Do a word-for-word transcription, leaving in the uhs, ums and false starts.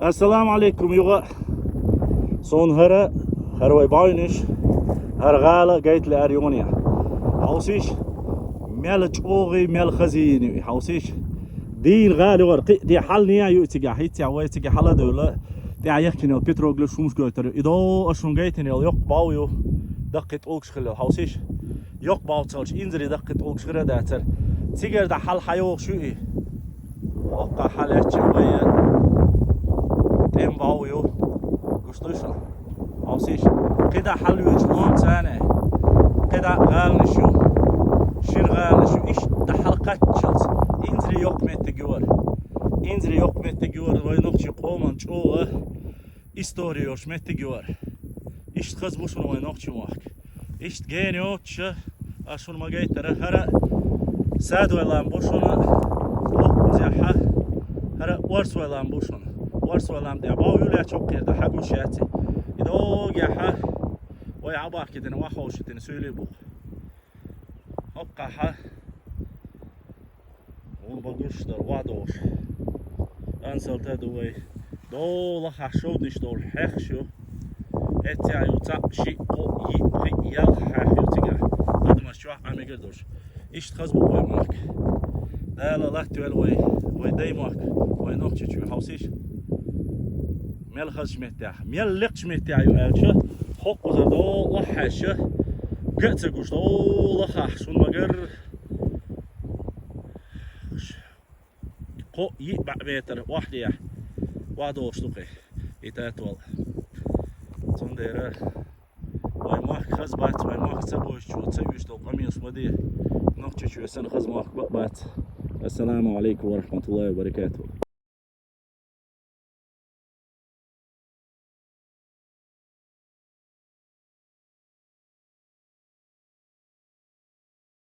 Ассаламу алейкум, юха. Сон хӀара, хӀара вай бӀаьвнаш, хӀара гӀала гайта лаьар юханехьа. Хьовсийша, мел чӀогӀа, мел хаза йийна ю и, хьовсийша. Дийна гӀала юхара, кхин а де хьал неӀ ю и цигахь, хӀинццехь вай цига хьала а девлла, тӀехьа яхкина йола петроглиф шумаш гойтар ю. И дов аш шуна гайтина йола йоккха бӀов ю, даккхий тӀулгаш хилла йола, хьовсийша. Йоккха бӀов ца хилча, инзаре даккхий тӀулгаш хир а дацар. Цигара дӀа хьал хьайогӀуш ю и. Оккха хьал яьчча вай тӀем бӀов ю. Гуш дуй шуна? Хьовсийша. КхидӀа хьал йоьдуш лом царна. КхидӀа гӀаланаш ю. Шира гӀаланаш ю. Иштта хьал кхаччалц. Инзаре йоккха меттиг ю хӀара. Инзаре йоккха меттиг ю хӀара, вай нохчий къоман чӀогӀа истори йолуш меттиг ю хӀара. Иштта хаза бу шуна вай нохчийн мохк. Иштта гена йоцуша, аш шуна ма гайтара, хӀара Садвай лам бу шуна, хӀокхузехьа, хӀара Орсвай лам бу шуна. Орсвай лам тӀехь бӀов ю лаьча хӀокхера дӀа хьагуш яц и. И догехьа, вай Ӏабахкитина, ваховшитина суьйлий бу. ХӀоккхахьа вон багуш дара, вадош. Ансалта ду вай. Дола хьа шовдниш долу хьехаш ю. Эццяа ю цхьаъ, шиъ, кхоъ, йиъ, пхиъ, ялх хьех ю цигахь. Адамаш чохь а мегар долуш. Иштта хаза бу вай мохк. Дала латтавелла вай, вай дай мохк, вай нохча чу хьовсийша. Мел хазачу меттехь, мел лекхачу меттехь ю аьлча, хӀокхузара дола хьаьжча, ган а ца гуш, дола хьахь шун магар. Кхоъ йиъ баьӀ метр охьадехьа, охьадолуш ду кхе и татол. Цундела вай мохк хаза бац, вай мохк ца бовзучо ца уьш долу къамелаш ма де. Нохча чоь санна хаза мохк бац. Ассаламу алейкум ва рахматуллахи ва баракатух.